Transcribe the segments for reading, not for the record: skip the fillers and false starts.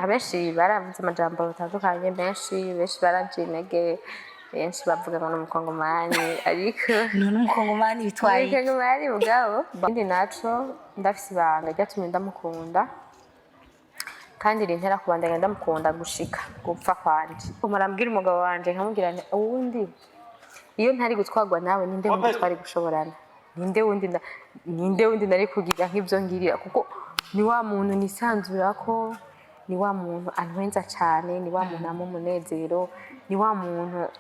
Abenshi baravuze amajambo atandukanye, benshi benshi baranciye intege, benshi bavuga ngo ni umukongomani, ariko None umukongomani bitwaye iki? Umukongomani mugabo ikindi naco, ndafise ibanga ryatumye ndamukunda kandi rintera kubandanya ndamukunda gushika gupfa kwanje. Murambwira umugabo wanje, nkamubwira nti: "Uwundi iyo ntari gutwarwa nawe, ninde wundi twari gushoborana? Ninde wundi ninde wundi nari kugira nk'ibyo ngirira?" Kuko ni wa muntu nisanzura ko, ni wa muntu antwenza cane, ni wa muntu ampa umunezero, ni wa muntu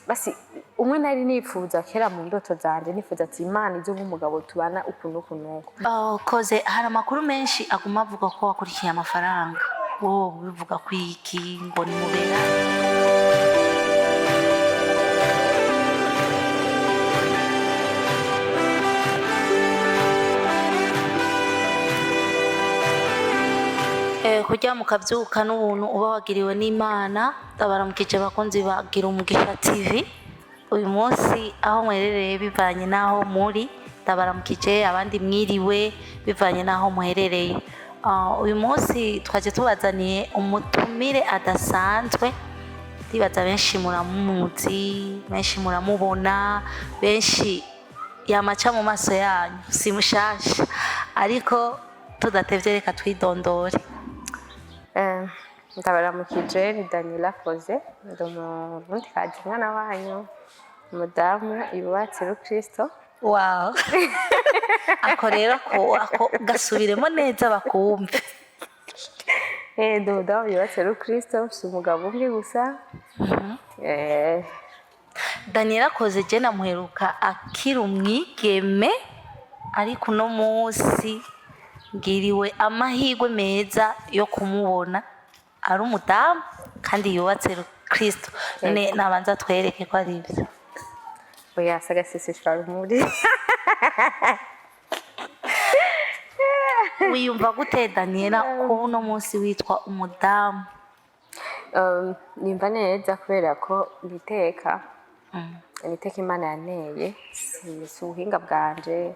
basi umwe nari nifuza kera mu ndoto zanje, nifuza ati: "Imana izo umugabo tubana uku n'uku n'uku." Oh, koze hari amakuru menshi aguma avuga ko wakurikiye amafaranga. Wowe bivuga ko iki ngo nimubera? Kurya mukavyuka n'ubuntu uba wagiriwe n'Imana. Ndabaramukije bakunzi bagira Umugisha TV. Uyu munsi aho mwerereye bivanye n'aho muri, ndabaramukije, abandi mwiriwe bivanye n'aho muherereye. Uyu munsi twaje tubazaniye umutumire adasanzwe. Ndibaza benshi muramuzi, benshi muramubona, benshi yamaca mu maso yanyu, si mushasha. Ariko tudatevye, reka twidondore. Ndabaramukije, ni Daniela Koze, ndi umurundikazi, umwana wanyu, umudamu yubatse rukristo. Wow, ako rero ako gasubiremo neza bakumve. Ndi umudamu yubatse rukristo, mfise umugabo umwe gusa. Daniela Koze je namuheruka akiri umwigeme, ariko uno munsi ngiriwe amahirwe meza yo kumubona ari umudamu kandi yubatse Kristo. None nabanza twereke ko ari ibyo. Oya, si agaseseshwarumuri. Wiyumva gute, Daniela, kuba uno munsi witwa umudamu? Nimva neza kubera ko niteka, niteka Imana yanteye, si ubuhinga bwanje,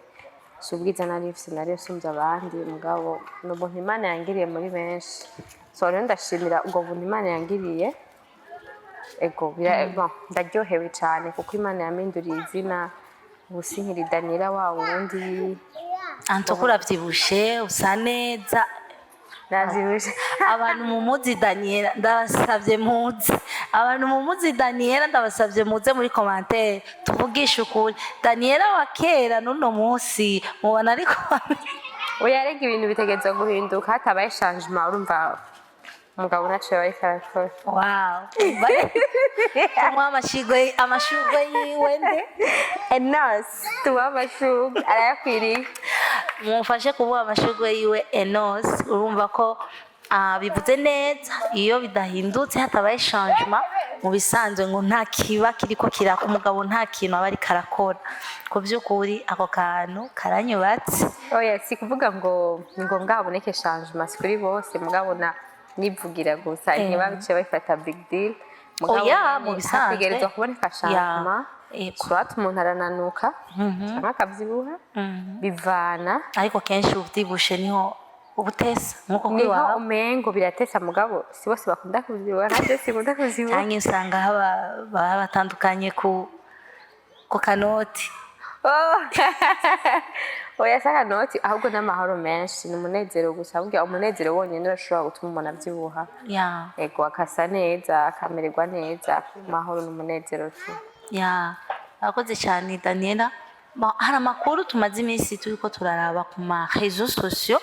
si ubwiza nari mfise nari nsumbye abandi, mugabo ni ubuntu Imana yangiriye muri benshi. So rero ndashimira ubwo buntu Imana yangiriye. Ego, bon, ndaryohewe cyane kuko Imana yampinduriye izina. Ubu sinkiri Daniela wa wundi. Antuko uravyibushe, usa neza. Navyibushe. Abantu mumuzi Daniela, ndabasavye muze. Abantu mumuzi Daniela, ndabasavye muze muri commentaire tuvugishe ukuri. Daniela wa kera n'uno munsi mubona ariko? Oya, rega ibintu bitegerezwa guhinduka. Hatabaye changement, urumva umugabo ntaco yaba ariko arakora. Wow, tumuha amashurwe, amashurwe yiwe nde? Enos, tubahe amashurwe, arayakwiriye. Mumufashe kumuha amashurwe yiwe Enos. Urumva ko bivuze neza, iyo bidahindutse, hatabaye changement, mu bisanzwe ngo nta kiba kiriko kiraka, umugabo nta kintu aba ariko arakora. Ku by'ukuri ako kantu karanyubatse. Oya, si kuvuga ngo ni ngombwa haboneke changement, si kuri bose, mugabo na nivugira gusa, ntibabice babifata big deal. Mugabo Oya, nyene mu bisanzwe. hategerezwa kuboneka changement. Yego. Soit umuntu arananuka canke akavyibuha, bivana. Ariko kenshi uvyibushe niho ubutesa nkuko kuri Niho wawe. umengo biratesa, mugabo si bose bakunda kuvyibuha, nanje sinkunda kuvyibuha. Canke usanga haba baba batandukanye ku kanoti. Oh. Oya, si akanoti, ahubwo n'amahoro menshi, ni umunezero gusa. Burya umunezero wonyine urashobora gutuma umuntu avyibuha. Ego, akasa neza, akamererwa neza, amahoro n'umunezero tu. Ya, akoze cyane Daniela. Hari amakuru tumaze iminsi turiko turaraba ku ma réseaux sociaux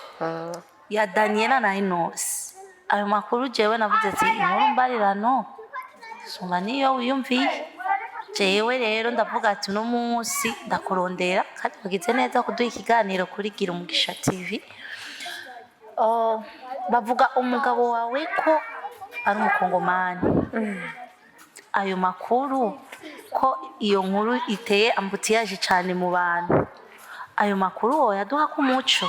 ya Daniela na Enos. Ayo makuru jewe navuze ati inkuru mbarirano sumba niyo wiyumviye. Jewe rero ndavuga ati uno munsi ndakurondera, kandi wagize neza kuduha ikiganiro kuri Gira Umugisha TV. Oh, bavuga umugabo wawe ko ari umukongomani. Ayo makuru, ko iyo nkuru iteye embouteillage cyane mu bantu, ayo makuru woyaduha ko umuco?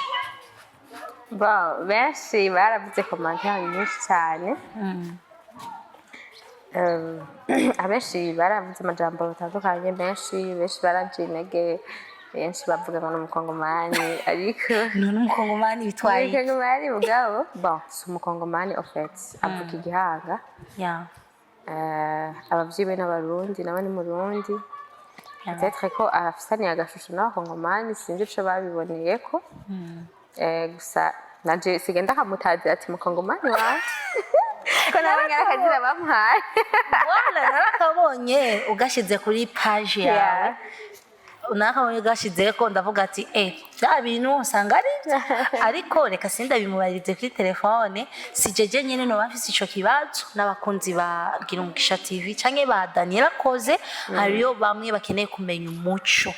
Bon, benshi baravuze commentaire nyinshi cyane. Abenshi baravuze amajambo atandukanye, benshi benshi baranciye intege. Benshi bavuga ngo ni umukongomani, ariko None umukongomani bitwaye iki? Umukongomani mugabo, bon, si umukongomani en fait, avuka igihanga. Abavyeyi be n'abarundi, nawe ni murundi. Peut-être ko afisaniye agashusho n'abakongomani, sinzi ico babiboneyeko. Gusa nanje sigenda nkamutazira ati mukongomani wanje, ko nawe ngara akazina bamuhaye. Wala narakabonye ugashize kuri page yawe. Narakabonye ugashizeko, ndavuga ati bya bintu usanga ari byo, ariko reka sindabimubarize kuri telefone. Si jeje nyene noba mfise ico kibazo, n'abakunzi ba Gira Umugisha TV canke ba Daniela Koze, hariyo bamwe bakeneye kumenya umuco,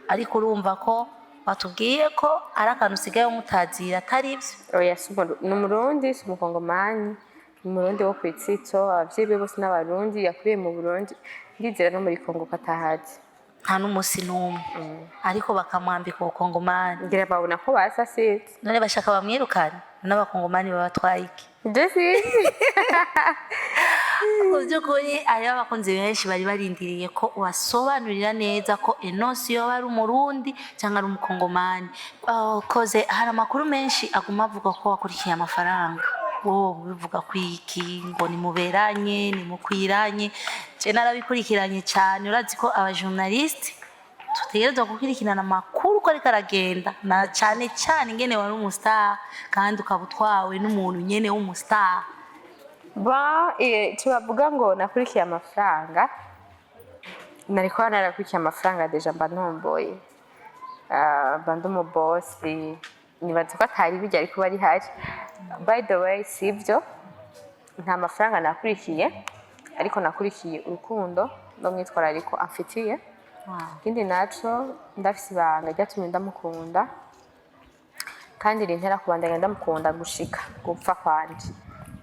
ariko urumva ko batubwiye ko ari akantu usigaye umutazira atari byo. Oya, si ni umurundi, si umukongomani, ni umurundi wo kwitsitso. Abavyeyi be bose n'abarundi, yakuriye mu Burundi, ndizera no muri Kongo ko atahazi. Nta n'umunsi n'umwe, ariko bakamwambika ubukongomani. Ngira babona ko basa, sinzi. None bashaka bamwirukane n'abakongomani babatwaye iki? Ibyo sinzi. Mu by'ukuri hariho abakunzi benshi bari barindiriye ko ubasobanurira neza ko Enosi yoba ari umurundi cyangwa ari umukongomani. Koze hari amakuru menshi aguma avuga ko wakurikiye amafaranga, wowe bivuga ku iki? Ngo nimuberanye, nimukwiranye? Je narabikurikiranye cyane, urazi ko abajournaliste tutegerezwa gukurikirana amakuru uko ariko aragenda, na cyane cyane ingene wari umustar kandi ukaba utwawe n'umuntu nyene w'umustar. Ba tubavuga ngo nakurikiye amafaranga, nari kuba narakurikiye amafaranga déjà mba ntomboye. Mba ndi umubosi, nibaza ko atari bijya, ariko bari hari. By the way, sibyo, nta mafaranga nakurikiye, ariko nakurikiye urukundo n'umwitwarariko amfitiye. Ikindi naco, ndafise ibanga ryatumye ndamukunda kandi rintera kubandanya ndamukunda gushika gupfa kwanje.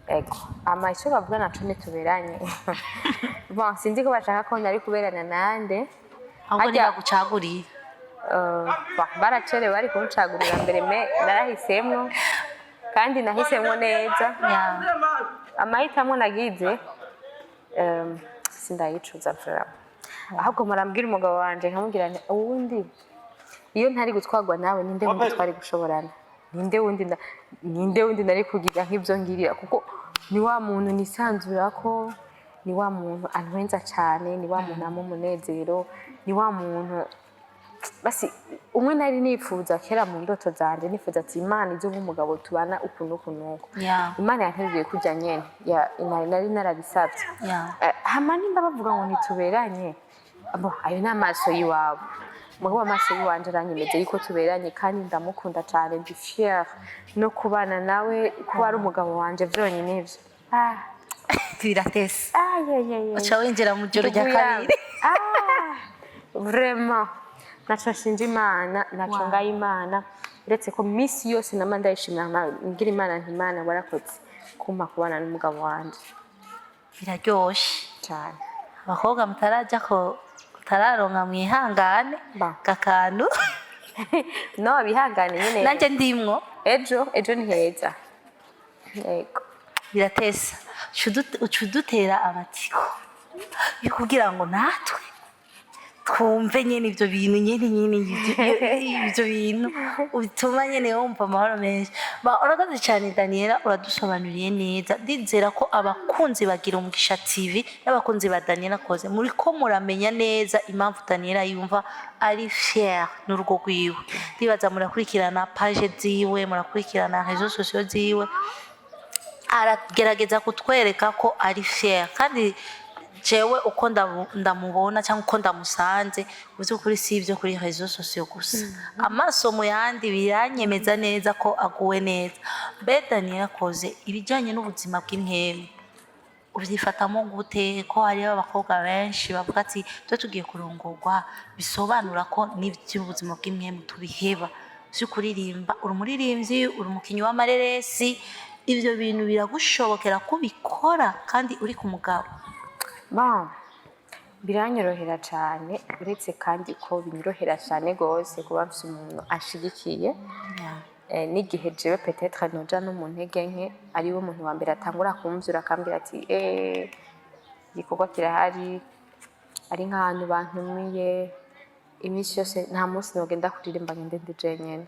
Ego, ama ico bavuga naco ntituberanye. Bon, sinzi ko bashaka ko nari kuberana nande. Ahubwo ntibagucaguriye. Baracerewe, bari kuncagurira mbere, mais narahisemwo kandi nahisemwo neza. Amahitamo nagize, sindayicuza vraiment. Ahubwo murambwira umugabo wanje nkamubwira nti uwundi iyo ntari gutwarwa nawe, ninde wundi twari gushoborana? Ninde wundi ninde wundi nari kugira nk'ibyo ngirira? Kuko ni wa muntu nisanzura ko, ni wa muntu antwenza cyane, ni wa muntu ampa umunezero, ni wa muntu basi umwe nari nifuza kera mu ndoto zanje, nifuza ati Imana izo nk'umugabo tubana uku n'uku n'uku. Imana yanteruye kujya nyene nari narabisabye. Hama nimba bavuga ngo ntituberanye, bo ayo ni amaso y'iwabo, mugabo amaso y'iwanje aranyemeza yuko tuberanye kandi ndamukunda cyane, ndi fier no kubana nawe, kuba ari umugabo wanje vyonyine ivyo. Biratese. Ah, yeah, yeah, yeah. Uca winjira mu joro rya Ndugu yangu. kabiri. Ah, vraiment naco nshinja Imana, naco ngaye Imana, uretse ko misi yose nama ndayishimira, ngira Imana nti Imana warakoze kumpa kubana n'umugabo wanje. Biraryoshe. Cyane. Abakobwa mutaraja ko mutararonka, mwihangane. Ba. Gakantu. No bihangane nyene. Nanjye ndimwo. Ejo ejo ni heza, yego. Biratesa. Uca udutera amatsiko yo kugira ngo natwe twumve nyene ivyo bintu nyene ivyo bintu bituma nyene wumva amahoro menshi. Ba, urakoze cyane Daniela, uradusobanuriye neza. Ndizera ko abakunzi bagira Umugisha TV n'abakunzi ba Daniela Koze muri ko muramenya neza impamvu Daniela yumva ari fier n'urugo rwiwe. Ndibaza murakurikirana page ziwe, murakurikirana réseaux sociaux ziwe, aragerageza kutwereka ko ari fier. Kandi jewe uko ndamubona cyangwa uko ndamusanze, mu by'ukuri si ibyo kuri réseaux sociaux gusa, amaso mu yandi biranyemeza neza ko aguwe neza. Mbe Daniela Koze, ibijyanye n'ubuzima bw'impwemu ubyifatamo gute, ko hariho abakobwa benshi bavuga ati twe tugiye kurongorwa bisobanura ko n'iby'ubuzima bw'impwemu tubiheba, byo kuririmba, uri umuririmbyi, uri umukinnyi w'amareresi, ibyo bintu biragushobokera kubikora kandi uri ku mugabo? Bon, biranyorohera cyane, uretse kandi ko binyorohera cyane rwose kuba mfise umuntu ashigikiye. N'igihe jewe peut-être noja no mu ntege nke, ari we muntu wa mbere atangura kumvyura akambwira ati igikorwa kirahari, ari nk'ahantu bantumiye. Iminsi yose nta munsi nogenda kuririmba ngende ndi jenyene.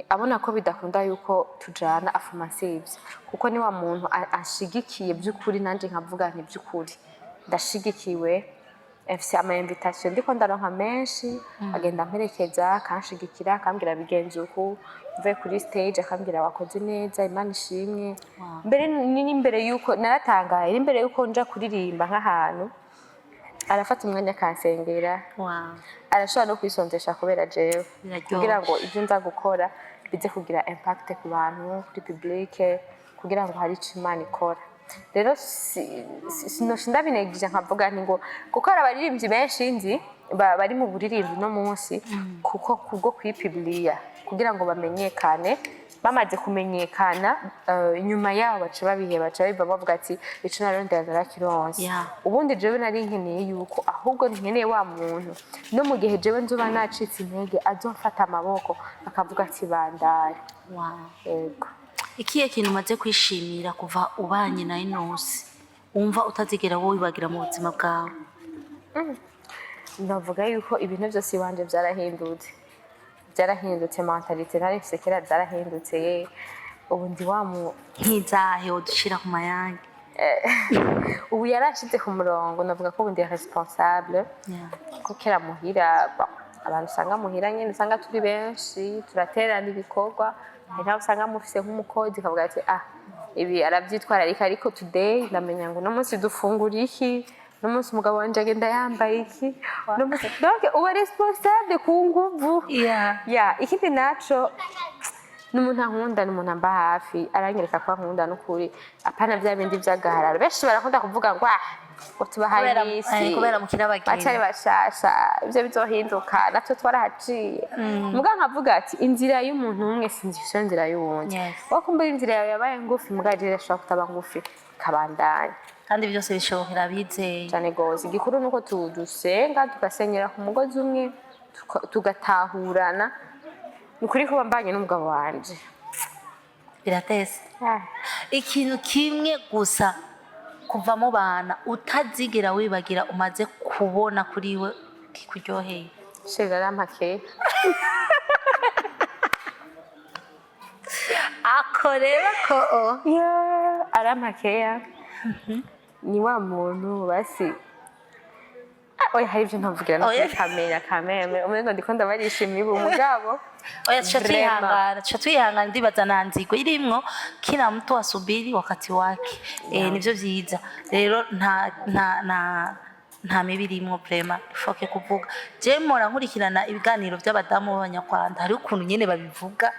Abona ko bidakunda yuko tujana, afuma ansivye, kuko ni wa muntu anshigikiye by'ukuri, nanje nkavuga nti by'ukuri ndashigikiwe. Mfise ama invitation ndiko ndaronka menshi, agenda amperekeza, akanshigikira, akambwira bigenze uku, mvuye kuri stage akambwira wakoze neza, Imana ishimwe. Mbere ni n'imbere yuko naratangaye, n'imbere yuko nja kuririmba nk'ahantu, arafata umwanya akansengera. Arashobora no kwisonzesha kubera jewe, Biraryoshe. kugira ngo ibyo nza gukora bize kugira impact ku bantu, kuri public, kugira ngo hari icyo Imana ikora. Rero sinosha ndabinegije nkavuga nti ngo kuko hari abaririmbyi benshi nzi bari mu buririmbyi no munsi, kuko kubwo kwipibliya kugira ngo bamenyekane, bamaze kumenyekana, inyuma yaho baca babiheba, baca biva bavuga ati ico narondera narakironse. Ubundi jewe nari nkeneye yuko ahubwo nkeneye wa muntu no mu gihe jewe nzoba nacitse intege azomfata amaboko akavuga ati bandaya. Yego. Ikihe kintu umaze kwishimira kuva ubanye na Inosi wumva utazigera wibagira mu buzima bwawe? Navuga yuko ibintu byose iwanje byarahindutse, byarahindutse. Mentalité nari mfise kera byarahindutse. Ubu ndi wa mu Nk'izahe wodushira ku mayange? Ubu yarashize ku murongo. Navuga ko ubu ndi responsable, ko kera muhira, bon, abantu usanga muhira nyine usanga turi benshi, turaterana ibikorwa, hari n'aho usanga mufise nk'umukozi ukavuga ati ah, ibi arabyitwararika. Ariko today ndamenya ngo uno munsi dufungura iki, uno munsi umugabo wanje agenda yambaye iki, uno munsi, donc uba responsable ku nguvu. Ya, ikindi naco ni umuntu ankunda, ni umuntu amba hafi, aranyereka ko ankunda n'ukuri, apana bya bindi by'agahararo benshi barakunda kuvuga ngo ah, ngo tubahaye iminsi, kubera mukiri abagenzi. Bacari bashasha, ibyo bizohinduka, natwe twarahaciye. Muga nkavuga ati inzira y'umuntu umwe sinzi iyo nzira y'uwundi. Wakumbura inzira yawe yabaye ngufi, muga jewe irashobora kutaba ngufi, ikabandanya. Kandi byose bishobokera abizeye. Cyane gose. Igikuru nuko dusenga, tugasenyera ku mugozi umwe, tugatahurana. Ni ukuri kuba mbanye n'umugabo wanje Biratese. Ikintu kimwe gusa kuva mu bana utazigera wibagira umaze kubona kuri we kikuryoheye? Chéri, arampakeye. Ako rero ko Ya, arampakeya. Ni wa muntu basi. Ah, oya, hari ibyo ntavugira no Oya. kuri kamera kameme, umengo ndiko ndabarishimiye ubu mugabo. Oya, tuca Vraiment. twihangana, tuca twihangana. Ndibaza nta nzigo irimwo, kila mtu asubiri wakati wake. Nivyo vyiza rero, nta mibi irimwo, vraiment ifoke kuvuga. Je mpora nkurikirana ibiganiro by'abadamu b'abanyarwanda, hariho ukuntu nyene babivuga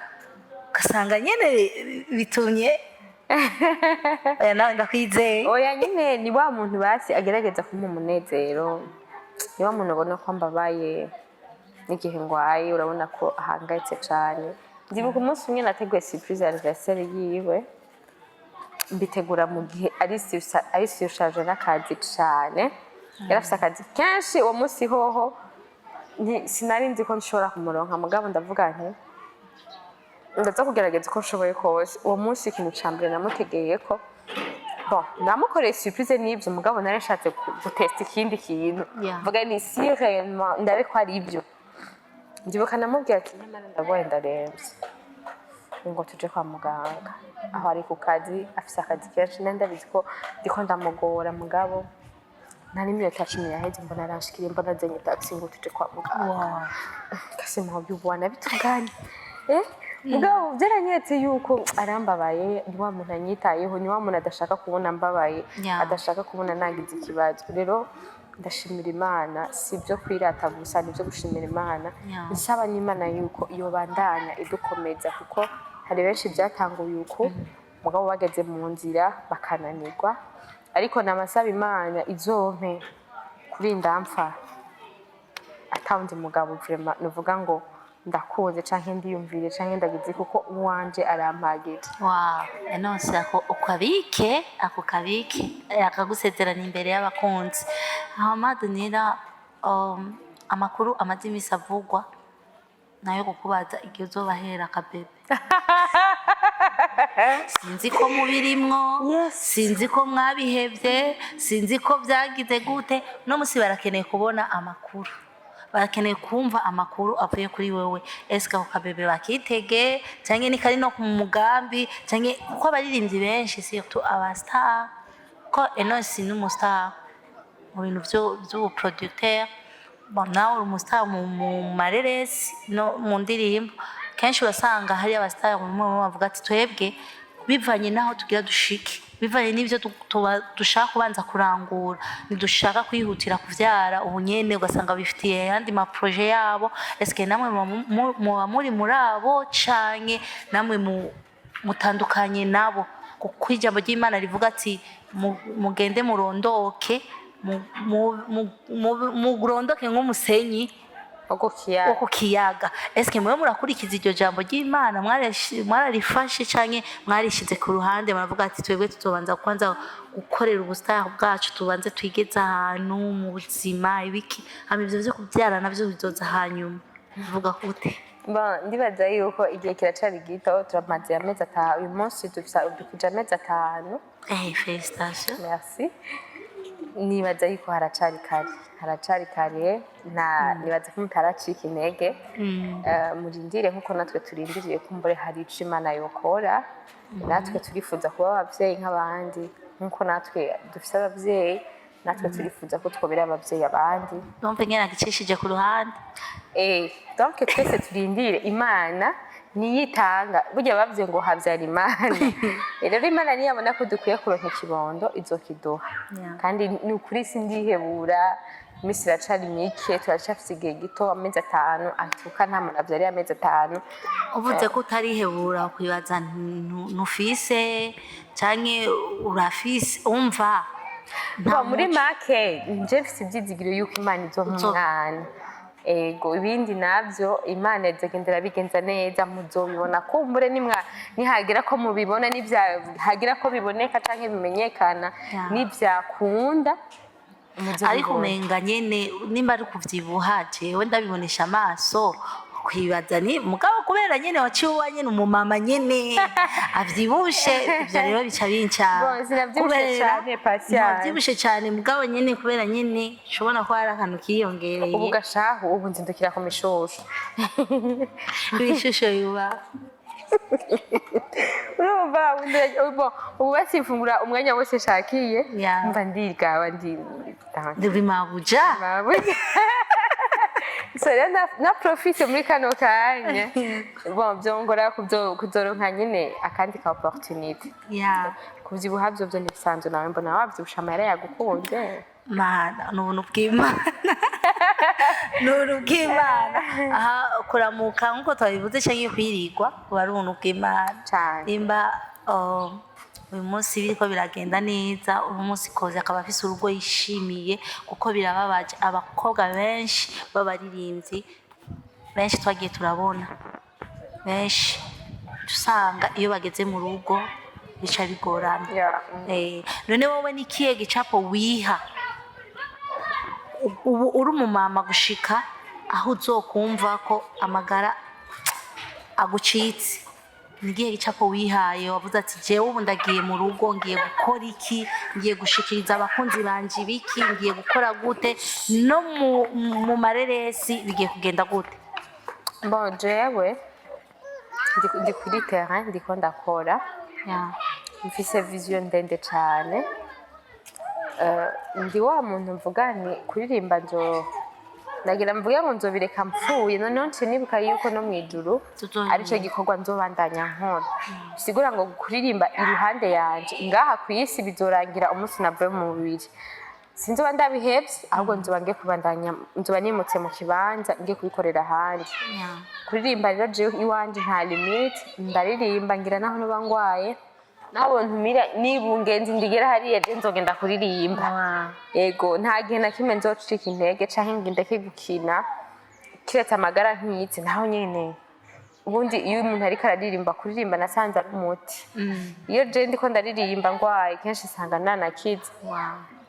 ugasanga nyene bitumye. Oya, nawe ndakwizeye. Oya nyine, ni wa muntu basi agerageza kumuha umunezero, ni wa muntu ubona ko mbabaye n'igihe ngwaye, urabona ko ahangayitse cane. Ndibuka umunsi umwe nateguye surprise ya anniversaire yiwe, mbitegura mu gihe ari surcharge n'akazi cane, yari afise akazi kenshi uwo munsi. Hoho sinari nzi ko nshobora kumuronka, mugabo ndavuga nti ndaza kugerageza uko nshoboye kose. Uwo munsi ikintu ca mbere namutegeye ko, bon, namukoreye surprise n'ibyo, mugabo nari nshatse gutesta ikindi kintu. Mvuga ni si réellement ndabe ko ari ibyo. Ndibuka namubwira ati nyamara ndagwaye, ndaremvye, ngo tuje kwa muganga. Aho ari ku kazi, afise akazi kenshi, nari ndabizi ko ndiko ndamugora, mugabo nta n'iminota 10 yaheze mbona aranshikiriye, mbona azanye taxi ngo tuje kwa muganga. Kasema ubona bitunganye, mugabo byaranyeretse yuko arambabaye, ni wa muntu anyitayeho, ni wa muntu adashaka kubona mbabaye, adashaka kubona nagize ikibazo. Rero ndashimira Imana, si ibyo kwirata gusa, ni ibyo gushimira Imana. Nsaba n'Imana yuko iyo bandanya idukomeza, kuko hari benshi byatanguye uko, mugabo bageze mu nzira bakananirwa. Ariko namasaba Imana izompe kurinda mpfa atawundi mugabo vraiment nuvuga ngo ndakunze canke ndiyumvire canke ndagize, kuko uwanje arampagije. Wow, Enose, ako ukabike, ako kabike, akagusezerana imbere y'abakunzi. Hama Daniela, amakuru amaze imisi avugwa nayo kukubaza igihe uzobahera akabebe. Sinzi ko mubirimwo, sinzi ko mwabihevye, sinzi ko vyagize gute. No musi barakeneye kubona amakuru. Barakeneye kumva amakuru avuye kuri wewe. Eske ako kabebe bakitege, canke ni kari no ku mugambi, canke kuko abaririmbyi benshi, surtout aba star, ko Enos ni umu star mu bintu vy'ubu producteur, bon, nawe uri umu star mu mareresi no mu ndirimbo. Kenshi urasanga hari aba star bamwe bamwe bavuga ati: "Twebwe bivanye n'aho tugira dushike, bivanye n'ivyo dushaka kubanza kurangura, ntidushaka kwihutira kuvyara ubu nyene." Ugasanga bifitiye ayandi ma projets yabo. Eske namwe muba muri abo, canke namwe mutandukanye nabo? Kuko ijambo ry'Imana rivuga ati: "Mugende murondoke, murondoke nk'umusenyi wo ku kiyaga." Wo ku kiyaga. Eske mwe murakurikiza iryo jambo ry'Imana? Mwararifashe canke mwarishize ku ruhande, muravuga ati: "Twebwe tuzobanza kwanza gukorera ubusitani bwacu, tubanze twigeze ahantu mu buzima ibiki, hama ivyo vyo kubyara navyo bizoza hanyuma"? Bivuga gute? Bon, ndibaza yuko igihe kiracari gito. Turamaze amezi 5, uyu munsi dufise dukwije amezi 5. Félicitations. Merci. Nibaza yuko haracari kare, haracari kare. Nta nibaza ko mutaracika intege. Murindire nkuko natwe turindiriye kumbure hari ico Imana yokora. Natwe turifuza kuba abavyeyi nk'abandi, nkuko natwe dufise abavyeyi, natwe turifuza ko twobera abavyeyi abandi. Ndumva ingene agicishije ku ruhande. Donc twese turindire Imana niyitanga. Burya bavuze ngo havyara Imana. Rero Imana niyabona ko dukwiye kuronka ikibondo, izokiduha. Kandi ni ukuri sindihebura, iminsi iracari mike, turacafise igihe gito, amezi 5 atuka nta muntu avyariye amezi 5. Uvuze ko utarihebura, kwibaza ntufise canke urafise, umva nta Bon, muri muco. make nje mfise ivyizigiro yuko Imana izompa umwana. Ego, ibindi navyo Imana izogendera bigenza neza, muzobibona kumbure nimwa nihagira ko mubibona, nivyahagira ko biboneka canke bimenyekana. Nivyakunda muzobibona. Ariko umenga nyene nimba ari kuvyibuha, jewe ndabibonesha amaso, kwibaza ni mugabo kubera nyene waciye uba nyene umumama nyene avyibushe, ivyo rero bica bincanga. Bon, sinavyibushe cane, Patience. Ntiwavyibushe cane, mugabo nyene kubera nyene ushobora kuba hari akantu kiyongereye. Ubu gashahu, ubu nzindukira ku mishusho. Ibishusho yuba Urumva ubu basifungura umwanya wose nshakiye. Mva ndigaba ndi ndi mabuja. Mabuja. So rero na profite muri kano kanya. Bon, byongora kuzoronka nyine akandi ka opportunité. Kuvyibuha vyo vyo ntibisanzwe, nawe mbona wavyibusha amahera yagukunze. Mana, ni ubuntu bw'Imana, ni ubuntu bw'Imana. Aha kuramuka nk'uko twabivuze canke kwirigwa buba ari ubuntu bw'Imana. Cane. Nimba uyu munsi biriko biragenda neza, uyu munsi koze akaba afise urugo yishimiye, kuko birababaje abakobwa benshi b'abaririmbyi, benshi twagiye turabona, benshi usanga iyo bageze mu rugo bica bigorana. None wowe ni ikihe gicapo wiha ubu uri umumama gushika aho uzokumva ko amagara agucitse? Ni igihe gicapo wihaye wavuze ati: "Jewe ubu ndagiye mu rugo, ngiye gukora iki, ngiye gushikiriza abakunzi banje ibiki, ngiye gukora gute, no mu mareresi bigiye kugenda gute?" Bon, jewe ndi kuri terrain, ndiko ndakora. Mfise vision ndende cane. Ndi wa muntu mvuga ni kuririmba, nzo nagira mvuge ngo nzobireka mpfuye, noneho nce nibuka yuko no mw'ijuru arico gikorwa nzobandanya nkora. Bisigura ngo kuririmba iruhande yanje ngaha ku isi bizorangira umunsi navuye mu mubiri. Sinzoba ndabihevye, ahubwo nzoba ngiye kubandanya, nzoba nimutse mu kibanza ngiye kubikorera ahandi. Kuririmba rero jewe iwanje nta limite, ndaririmba ngira naho noba ngwaye, nabo ntumira nibungenzi ndigera hariya, je nzogenda kuririmba. Ego, nta gihe na kimwe nzocika intege canke ngo ndeke gukina, kiretse amagara nkitse naho nyene. Ubundi iyo umuntu ariko araririmba, kuririmba nasanze ari umuti. Iyo je ndiko ndaririmba ngwaye, kenshi nsanga nanakize.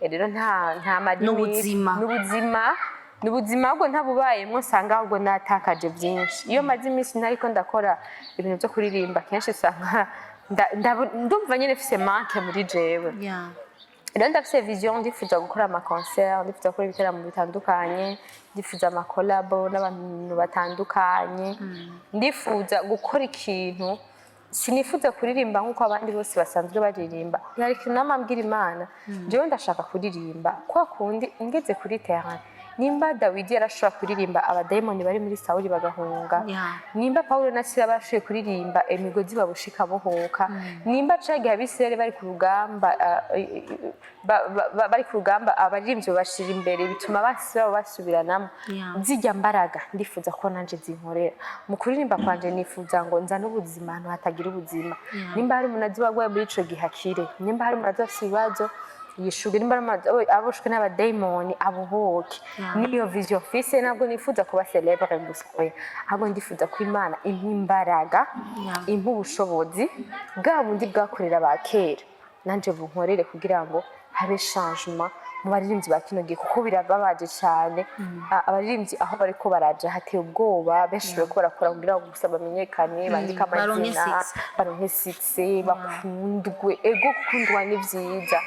Rero nta ma limites. N'ubuzima. N'ubuzima, n'ubuzima. Ahubwo ntabubayemwo nsanga ahubwo natakaje byinshi. Iyo maze iminsi ntariko ndakora ibintu byo kuririmba, kenshi usanga ndumva nyine mfise manque muri jewe. Rero ndafise vision, ndifuza gukora ama concert, ndifuza gukora ibiteramo bitandukanye, ndifuza ama collabo n'abantu batandukanye, ndifuza gukora ikintu. Sinifuza kuririmba nk'uko abandi bose basanzwe baririmba. Hari ikintu namambwira Imana: jewe ndashaka kuririmba kwa kundi ngeze kuri terrain, nimba Dawidi yarashobora kuririmba abadayimoni bari muri Sawuli bagahunga, nimba Pawulo na Sila barashoboye kuririmba imigozi babushika bohoka, nimba cagihe Abisirayeli bari ku rugamba, bari ku rugamba, abaririmbyi babashira imbere bituma basi babo basubiranamo, zirya mbaraga ndifuza ko nanje zinkorera mu kuririmba kwanje. Nifuza ngo nzane ubuzima ahantu hatagira ubuzima. Nimba hari umuntu azi wagwaye muri ico gihe akire, nimba hari umuntu azi afise ibibazo yishuge, nimba hari umuntu aboshwe n'abadayimoni abohoke. Niyo vision mfise. Ntabwo nifuza kuba célèbre gusa, oya, ahubwo ndifuza ko Imana impa imbaraga, impa ubushobozi bwa bundi bwakorera ba kera, nanje bunkorere kugira ngo habe changement mu baririmbyi ba kino gihe, kuko birababaje cyane. Abaririmbyi aho bariko baraja hateye ubwoba. Benshi bariko barakora kugira ngo gusa bamenyekane, bandike baronke amazina, succès. Baronke succès, bakundwe. Ego, gukundwa ni vyiza,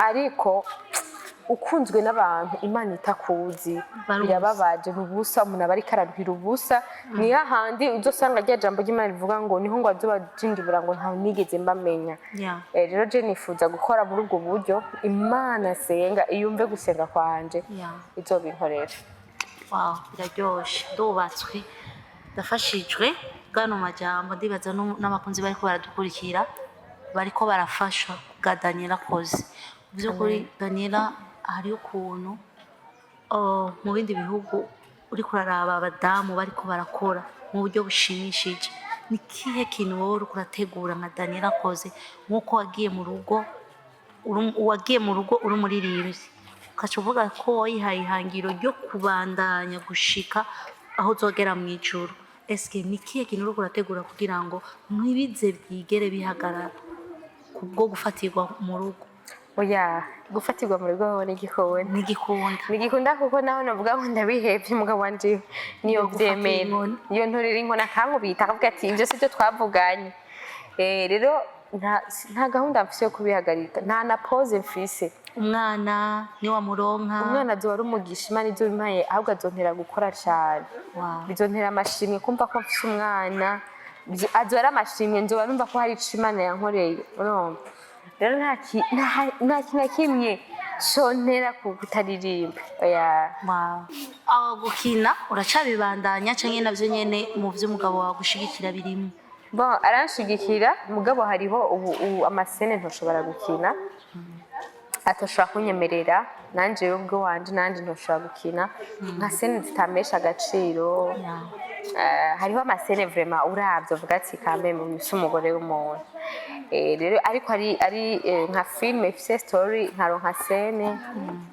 ariko ukunzwe n'abantu Imana itakuzi, Baruzi. birababaje, ni ubusa. Umuntu aba ariko araruhira ubusa. Ni hahandi uzosanga rya jambo ry'Imana rivuga ngo niho ngo azobajindibura ngo ntawe nigeze mbamenya. Rero je nifuza gukora muri ubwo buryo. Imana senga iyumve gusenga kwanje, izobinkorera. Wow, biraryoshe, ndubatswe, ndafashijwe bwano majambo. Ndibaza n'abakunzi bariko baradukurikira bariko barafashwa bwa Daniela akoze. Mu by'ukuri Daniela, hariho ukuntu, oh, mu bindi bihugu uriko uraraba abadamu bariko barakora mu buryo bushimishije. Ni kihe kintu wowe uriko urategura nka Daniela akoze, nk'uko wagiye mu rugo wagiye mu rugo uri umuririmbyi, ugaca uvuga ko wayihaye ihangiro ryo kubandanya gushika aho uzogera mu ijuru? Eske ni ikihe kintu uriko urategura kugira ngo ntibize byigere bihagarara kubwo gufatirwa mu rugo? Oya, gufatirwa mu rugo ni igikoni. Ntigikunda. Ntigikunda, kuko naho navuga ngo ndabihevye, umugabo wanje niyo Yogufata vyemera. inkoni. Iyo ntorera inkoni akankubita, akavuga ati: "Ivyo sivyo twavuganye." Rero nta gahunda mfise yo kubihagarika, nta na pause mfise. Umwana niwamuronka? Umwana azoba ari umugisha Imana izobimpaye, ahubwo azontera gukora cane. Bizontera amashimwe kumva ko mfise umwana. Azoba ari amashimwe, nzoba numva ko hari ico Imana yankoreye. Urumva rero nta kintu na kimwe contera kutaririmba, oya. Wow. Aho gukina uracabibandanya canke navyo nyene mu vy'umugabo wawe gushigikira birimo? Bon, aranshigikira, mugabo hariho ubu ama scènes ntoshobora gukina, atoshobora kunyemerera. Nanje rero ubwo wanje nanje ntoshobora gukina nka scène zitamesha agaciro. Hariho ama scènes vraiment uravye uvuga ati kameme si umugore w'umuntu. Rero ariko ari nka film ifise story, nkaronka scène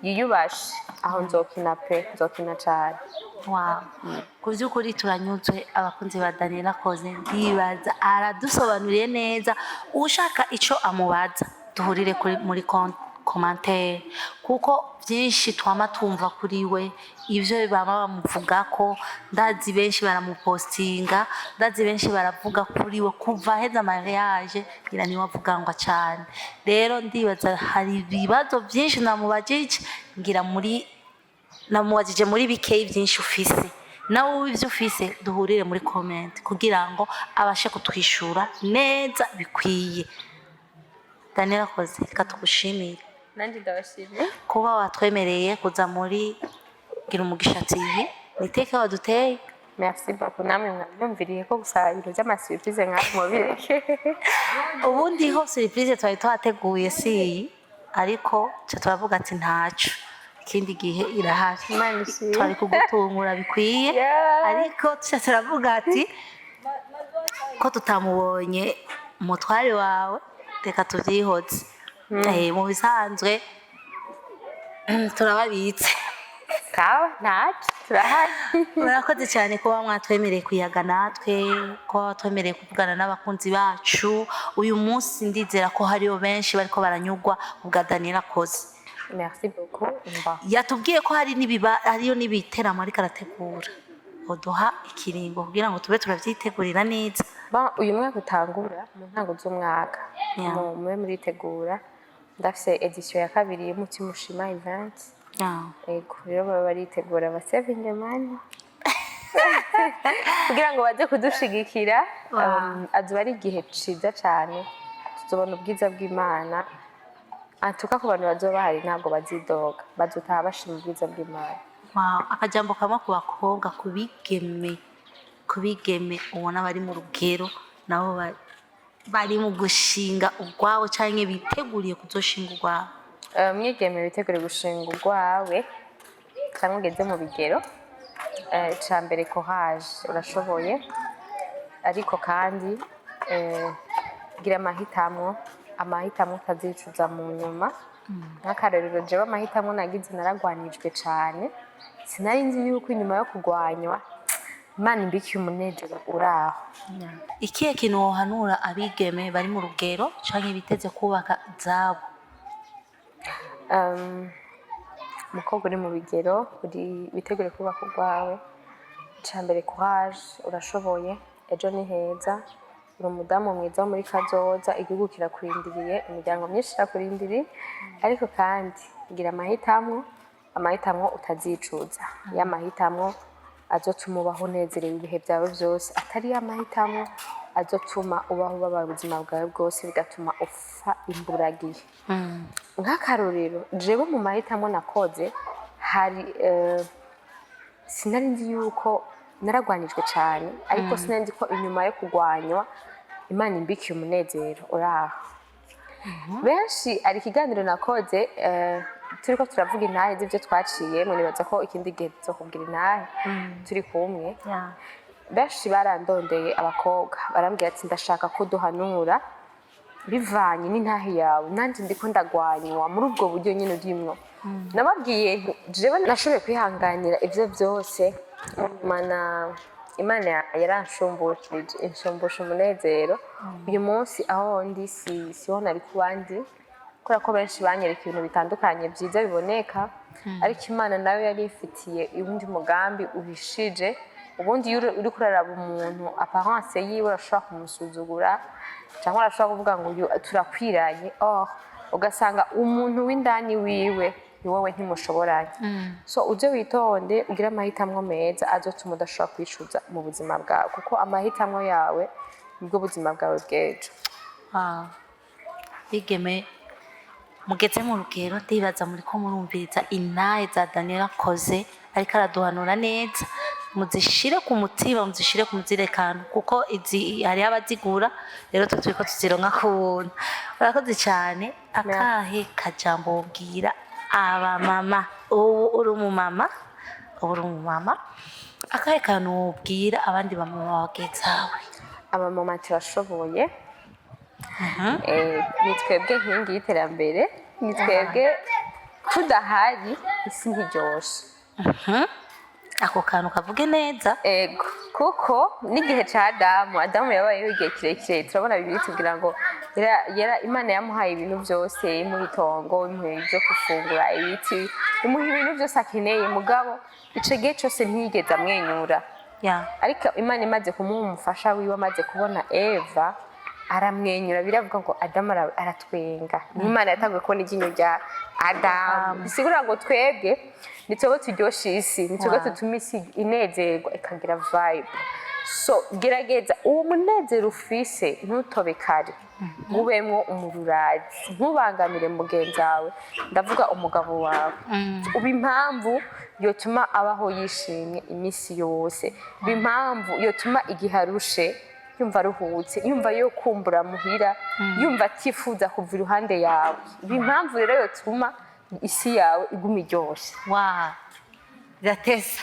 yiyubashe, aho nzokina pe, nzokina cane. Wow. Ku by'ukuri turanyuzwe, abakunzi ba Daniela Koze. Ndibaza aradusobanuriye neza. Ushaka ico amubaza duhurire kuri muri commentaire, kuko byinshi twama twumva kuri we, ibyo bama bamuvuga ko ndazi benshi baramupostinga, ndazi benshi baravuga kuri we kuva aheza mariage, ngira niwe avugangwa cyane. Rero ndibaza hari ibibazo byinshi namubajije, ngira muri namubajije muri bikeyi byinshi ufise. Nawe wowe ibyo ufise duhurire muri comment kugira ngo abashe kutwishura neza bikwiye. Daniel akoze, reka tugushimire. Nanjye ndabashimiye. Kuba watwemereye kuza muri Gira Umugisha TV, ni iteka waduteye. Merci beaucoup. Namwe mwanyumviriye ko gusa ibintu by'ama surprise nka mubireke. Ubundi ho surprise twari twateguye si iyi, ariko ca turavuga ati ntaco, ikindi gihe irahari. Imana ishimwe. Twari kugutungura bikwiye, ariko tuca turavuga ati ko tutamubonye umutware wawe, reka tuvyihoze. Mu bisanzwe turababitse. Kawa, ntacyo, turahari. Murakoze cyane kuba mwatwemereye kuyaga natwe, kuba watwemereye kuvugana n'abakunzi bacu uyu munsi. Ndizera ko hariyo benshi bariko baranyurwa ubwa Daniel akoze. Merci beaucoup mba. Yatubwiye ko hari n'ibiba, hariyo n'ibiteramo ariko arategura. Uduha ikiringo kugira ngo tube turavyitegurira neza. Bon, uyu mwaka utangura mu ntango z'umwaka, mube muritegura. Ndafise édition ya kabiri y'Umutima Ushima Event. Ego, rero baba baritegura ba saving money kugira ngo baze kudushigikira. Azoba ari igihe ciza cane, tuzobona ubwiza bw'Imana. Antuka ku bantu bazoba bahari, ntabwo bazidoga, bazotaha bashima ubwiza bw'Imana. Wow. Akajambo kamwe ku bakobwa, ku bigeme ubona bari mu rugero, nabo bari mu gushinga urwabo canke biteguriye kuzoshinga urwabo. Mwigeme witegure gushinga urwawe cyangwa ugeze mu bigero, ica mbere, courage, urashoboye. Ariko kandi gira amahitamwo, amahitamwo utazicuza mu nyuma. Nk'akarorero, jewe amahitamo nagize, naragwanijwe cane. Sinari nzi yuko inyuma yo kugwanywa Imana imbikiye umunezero uraho. Ikihe kintu wohanura abigeme bari mu rugero canke biteze kubaka zabo? Umukobwa uri mu bigero, uri witegure kubaka urwawe, ica mbere, courage, urashoboye, ejo ni heza, uri umudamu mwiza wo muri kazoza. Igihugu kirakurindiriye, imiryango myinshi irakurindiriye. Ariko kandi gira amahitamwo, amahitamwo utazicuza, ya mahitamwo azotuma ubaho unezerewe ibihe byawe byose, atari ya mahitamwo azotuma ubaho ubabaye ubuzima bwawe bwose, bigatuma upfa imburagihe. Nk'akarorero, jewe mu mahitamo nakoze hari sinari nzi yuko naragwanijwe cyane, ariko sinari nzi ko inyuma yo kugwanywa Imana imbikiye umunezero uraho. Benshi, hari ikiganiro nakoze, turiko turavuga intahe z'ibyo twaciyemwo. Nibaza ko ikindi gihe tuzokubwira intahe turi kumwe. Benshi barandondeye, abakobwa barambwira ati: "Ndashaka ko duhanura bivanye n'intahe yawe, nanjye ndiko ndagwanywa muri ubwo buryo nyine urimwo." Nababwiye nti: "Jewe nashoboye kwihanganira ivyo byose, mana Imana yaranshumbukirije, inshumbusha umunezero. Uyu munsi aho ndi si siho nari kuba ndi, kubera ko benshi banyereka ibintu bitandukanye byiza biboneka, ariko Imana nayo yari ifitiye uwundi mugambi uhishije." Ubundi iyo uriko uraraba umuntu, apparence yiwe, urashobora kumusuzugura cyangwa urashobora kuvuga ngo uyu turakwiranye, or ugasanga umuntu w'indani wiwe ni wowe ntimushoboranye. So uje witonde, ugire amahitamo meza azotuma udashobora kwicuza mu buzima bwawe, kuko amahitamo yawe nibwo buzima bwawe bw'ejo. Ah, bigeme mugeze mu rugero, ndibaza muriko murumviriza intahe za Daniel akoze, ariko araduhanura neza. Muzishire ku mutima, muzishire ku muzirekano, kuko izi hariho abazigura, rero twe turiko tuzironka ku buntu. Urakoze cyane. Akahe kajambo wobwira abamama? Ubu uri umumama, ubu uri umumama, akahe kantu wobwira abandi bamama bagenzawe? Abamama turashoboye. Ni twebwe nkingi y'iterambere, ni twebwe, tudahari isi ntiryoshe. Ako kantu kavuge neza. Ego, kuko n'igihe ca Adamu, Adamu yabayeho igihe kirekire. Turabona Bibiliya itubwira ngo Imana yamuhaye ibintu byose, imuha itongo, imuha ibyo gufungura, ibiti, imuha ibintu byose akeneye. Mugabo ico gihe cose ntiyigeze amwenyura. Ariko Imana imaze kumuha umufasha wiwe, amaze kubona Eva, aramwenyura. Biravuga ngo Adamu aratwenga. Niho Imana yatanguye kubona iryinyo rya Adamu. Bisigura ngo twebwe ni twebwe turyosha isi, ni twebwe tutuma isi inezerwa, ikagira vibe. So gerageza uwo munezero ufise ntutobe kare, ubemwo umururazi, ntubangamire mugenzi wawe, ndavuga umugabo wawe. Uba impamvu yotuma abaho yishimye iminsi yose, uba impamvu yotuma igihe arushe yumva aruhutse, yumva yo kumbura muhira, yumva atifuza kuva iruhande yawe. Uba impamvu rero yotuma isi yawe iguma iryoshe. Wa, biratesa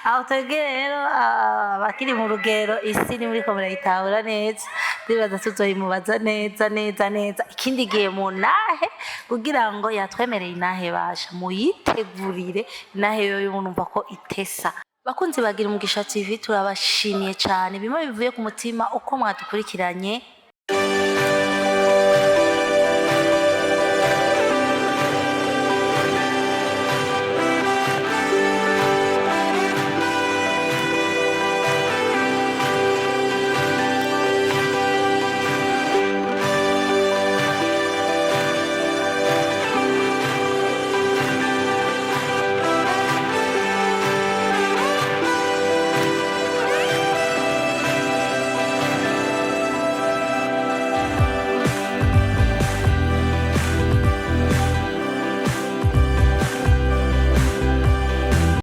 aho. Twebwe rero abakiri mu rugero, isi ni muriko murayitahura neza. Ndibaza tuzoyimubaza neza neza neza ikindi gihe mu nahe, kugira ngo yatwemereye inahe basha muyitegurire. Inahe yoyo numva ko itesa. Bakunzi bagira Umugisha TV, turabashimiye cyane bimwe bivuye ku mutima uko mwadukurikiranye.